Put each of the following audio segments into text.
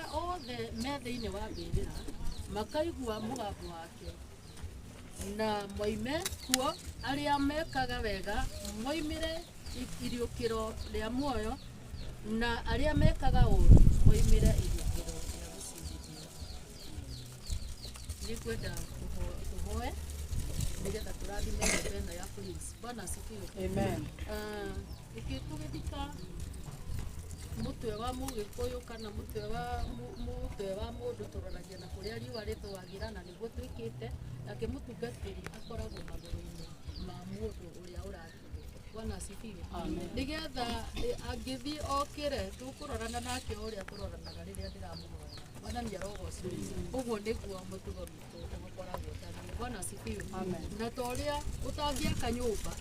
Arĩa othe me thĩinĩ wa mbĩrĩra makaigua mũgambo wake na moime kuo, arĩa mekaga wega moimĩre iriũkĩro rĩa muoyo, na arĩa mekaga ũũru moimĩre iriũkĩro rĩa gũcirithio. Nĩngwenda tũhoe nĩgetha tũrathime nyũmba ĩno ya Prince. Bwana asifiwe. Amen. Ah, tũgĩthika mũtwe wa mũgĩkũyũ kana mũtwe wa mũndũ, tũroragia na kũrĩa riũa rĩthũagĩra, na nĩguo twĩkĩte nake. Mũtungatĩri akoragwo magũrũ-inĩ ma mũndũ ũrĩa ũrathikwo. Bwana asifiwe. Amen. Nĩgetha angĩthiĩ okĩre, tũkũrorana nake o ũrĩa tũroranaga rĩrĩa ndĩramũhoera. Mwathani arogocwo. Ũguo nĩguo mũtugo witũ ũkoragwo ũtariĩ. Bwana asifiwe. Amen. Na ta ũrĩa ũtangĩaka nyũmba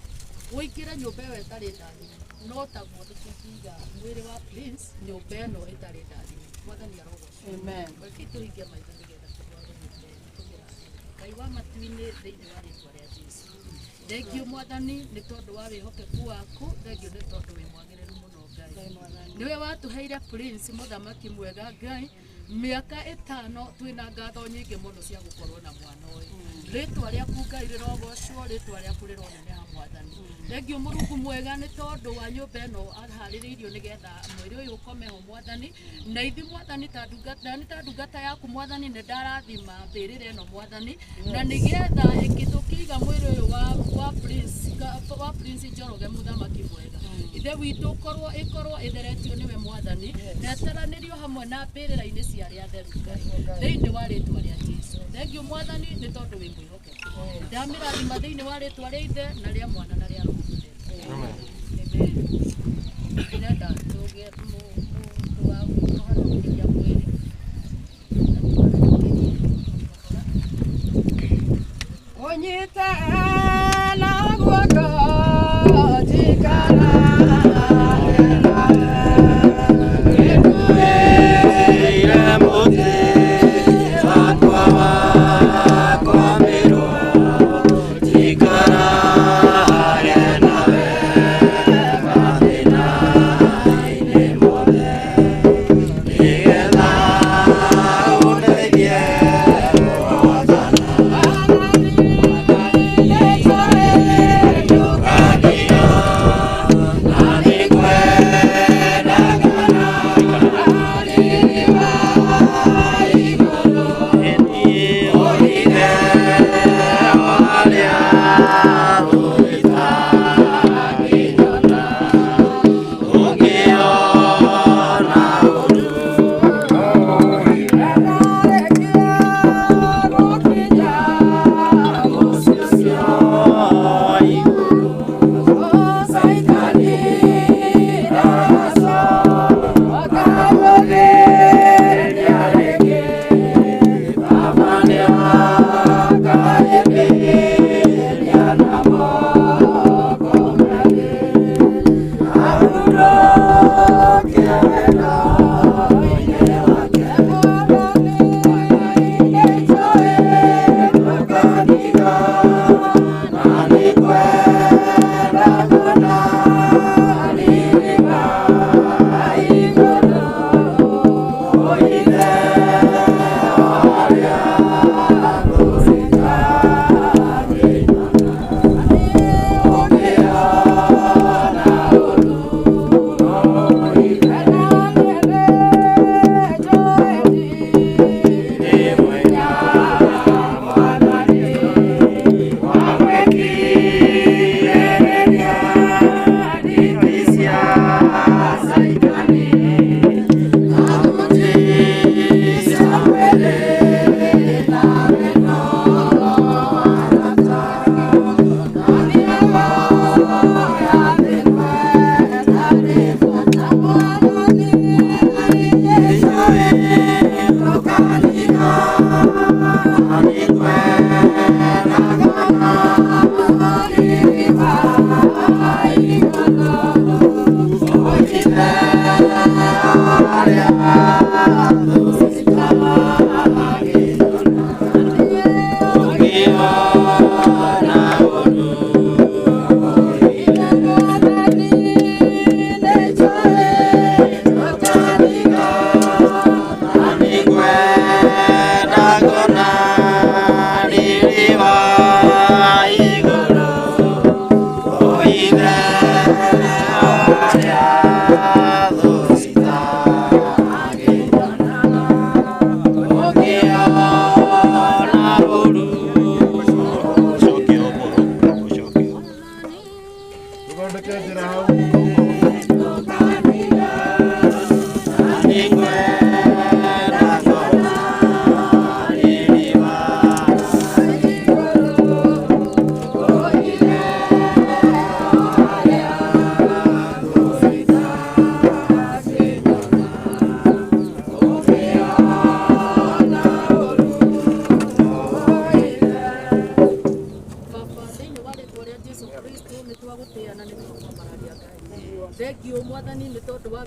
ũingĩre nyũmba ĩyo ĩtarĩ ndathime, no taguo tũtingiga mwĩrĩ wa Prince nyũmba ĩno ĩtarĩ ndathime. Mwathani arogocwo. Amen. Reke tũhinge maitho nĩgetha tũhoere nyũmba ĩno, tũmĩrathime. Ngai wa matu-inĩ, thĩinĩ wa rĩtwa rĩa Jesu, thengio Mwathani nĩ tondũ wa wĩhokeku waku, thengio nĩ tondũ wĩ mwagĩrĩru mũno. Ngai, nĩwe watũheire Prince, mũthamaki mwega. Ngai, mĩaka 5 twĩna ngatho nyingĩ mũno cia gũkorwo na mwana ũyũ. Rĩtwa rĩaku Ngai rĩrogocwo, rĩtwa rĩaku rĩroneneha. Mwathani, thengio Mũrungu mwega nĩ tondũ wa nyũmba ĩno aharĩrĩirio nĩgetha mwĩrĩ ũyũ ũkome ho. Mwathani, na ithuĩ Mwathani ta ndungata, nĩ ta ndungata yaku Mwathani, nĩ ndarathima mbĩrĩra ĩno Mwathani, na nĩgetha tũkĩiga mwĩrĩ ũyũ wa Prince Njoroge, mũthamaki mwega, ithe witũ, korwo ĩkorwo ĩtheretio nĩwe Mwathani, na ĩtaranĩrio hamwe na mbĩrĩra-inĩ cia arĩa atheru. Ngai, thĩinĩ wa rĩtwa rĩa Jesu, thengio Mwathani nĩ tondũ wĩ mwĩhokeku. Ndamĩrathima thĩinĩ wa rĩtwa rĩa Ithe na rĩa Mwana na rĩa Roho Mũtheru. Amen. Ndĩrenda tũgĩe mũndũ wa kũharũrũkĩria mwĩrĩ na tũharũrũkĩrie kahora. Ũnyite na guoko njikarage nawe. Ire mũtĩ wakwa wakomirwo njikarage nawe mathĩna-inĩ mothe, nĩgetha ũndeithie kũhotana. Ndũkandiga na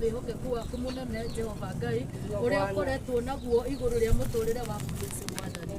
wĩhokeku waku mũnene Jehova Ngai ũrĩa ũkoretwo naguo igũrũ rĩa mũtũrĩre wa Prince mwathani.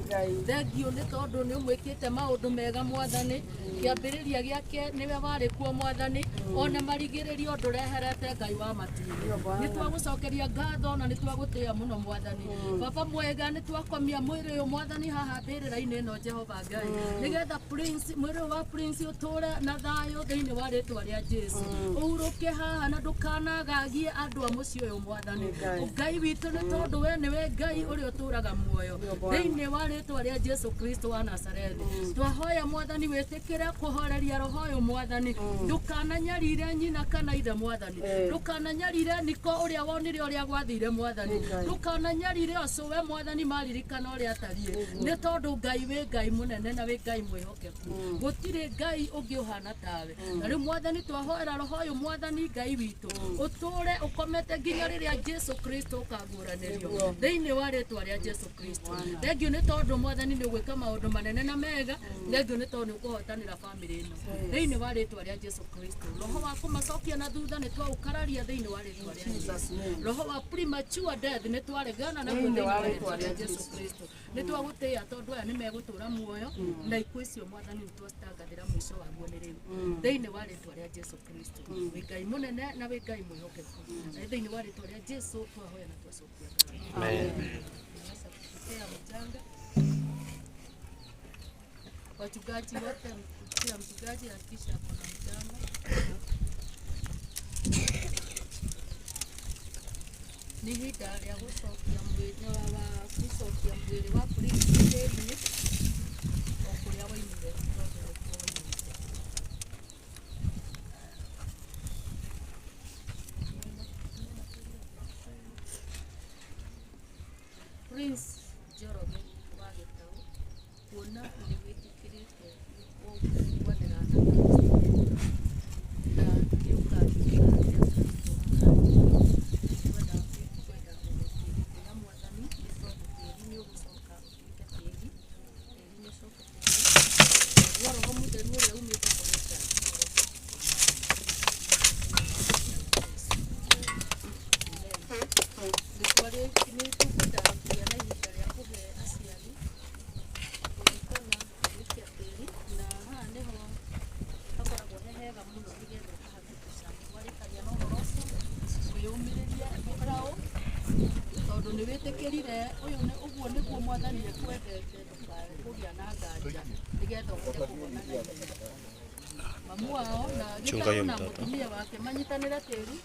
Thengiũ nĩ tondũ nĩ ũmwĩkĩte maũndũ mega mwathani, kĩambĩrĩria gĩake nĩwe warĩ kuo mwathani, ona marigĩrĩrio ndũreherete Ngai wa matu-inĩ. Nĩ twagũcokeria ngatho na nĩ twagũtĩĩa mũno mwathani. Baba mwega nĩ twakomia mwĩrĩ ũyũ mwathani haha mbĩrĩra-inĩ ĩno Jehova Ngai, nĩgetha Prince mwĩrĩ ũyũ wa Prince ũtũre na thayũ thĩinĩ wa rĩtwa rĩa Jesu. Ũhurũke haha na ndũkanagagie andũ a mũciĩ ũyũ mwathani. Ngai witũ nĩ tondũ we nĩwe Ngai ũrĩa ũtũraga muoyo thĩinĩ wa rĩtwa rĩa Jesu Kristo wa Nazarethi. Twahoya mwathani wĩtĩkĩre kũhoreria roho ũyũ mwathani, ndũkananyarire nyina kana ithe mwathani, ndũkananyarire niko ũrĩa wonire ũrĩa gwathire mwathani, ndũkananyarire ũcũwe mwathani maririkana ũrĩa atariĩ, nĩ tondũ Ngai wĩ Ngai mũnene na wĩ Ngai mwĩhokeku, gũtirĩ Ngai ũngĩ ũhana tawe. Na rĩu mwathani twahoera roho ũyũ mwathani Ngai witũ ũtũre ũkomete nginya rĩrĩa Jesu Kristo ũkaguũranĩrio thĩinĩ wa rĩtwa rĩa Jesu Kristo. Thengiũ nĩ tondũ mwathani nĩ ũgwĩka maũndũ manene na mega, thengiũ nĩ tondũ nĩ ũkũhotanĩra bamĩrĩ ĩno thĩinĩ wa rĩtwa rĩa Jesu Kristo. Roho wa kũmacokia na thutha nĩ twaũkararia thĩinĩ wa rĩtwa rĩa Jesu. Roho wa premature death nĩ twaregana naguo thĩinĩ wa rĩtwa rĩa Jesu Kristo. Nĩ twagũtĩĩa tondũ aya nĩ megũtũra muoyo na ikuũ icio mwathani nĩ twacitangathĩra mũico waguo nĩ rĩu thĩinĩ wa rĩtwa rĩa Jesu Kristo. Wĩ Ngai mũnene na wĩ Ngai mwĩhokeku, na thĩinĩ wa rĩtwa rĩa Jesu twahoya na twacokia ngatho. Amen. Mchanga wachungaji wote, kila mchungaji hakikisha ako na mchanga. Nĩ ihinda rĩa gũcokia mwĩrĩ wa gũcokia mwĩrĩ wa Prince tĩri-inĩ o kũrĩa waumire tondũ nĩkuo waumĩte. Prince Njoroge wa Gĩtaũ, kuona nĩ wĩtĩkĩrĩte kũiguanĩra na Kristo na nĩ ũkatuĩka rĩa Kristo, twenda kwenda gũgũtĩĩa mwathani nĩ tondũ tĩri nĩ ũgũcoka ũtuĩke tĩri, tĩri nĩ ũcoke tĩri, naguo roho mũtheru ũrĩa umĩte kũrĩ Ngai nĩ tũkwenda kũgĩa na ihinda rĩa kũhe aciari kũringana gũikia tĩri, na haha nĩho hakoragwo he hega mũno nĩgetha ũkahakikisha warĩkagia na ũhoro ũcio wĩyũmĩrĩrie Gĩtaũ tondũ nĩ wĩtĩkĩrire ũyũ nĩ ũguo nĩguo mwathani ekwendete, ndũkae kũgĩa na nganja nĩgetha ũhote kũhona na ihenya. Mamu wao na Gĩtaũ na mũtumia wake manyitanĩre tĩri,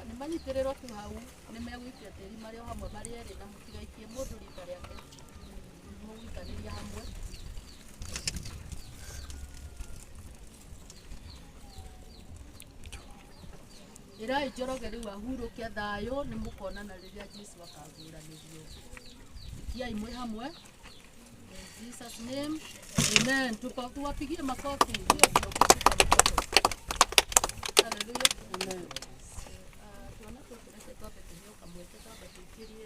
nĩ manyitĩrĩrwo tu hau, nĩ megũikia tĩri marĩ o hamwe marĩ erĩ, na mũtigaikie mũndũ rita rĩake, mũgũikanĩria hamwe. Ĩrai Njoroge rĩu ahurũke thayũ, nĩ mũkonana rĩrĩa Jesu akaguũranĩrio. Ikiai mwĩ hamwe. In Jesus name, amen. Tuwapigie makofi. Hiyo ndio kushika mkono. Hallelujah. Amen. Tuona tũtũreke twambe tũheo kamweke twambe tũikĩrie.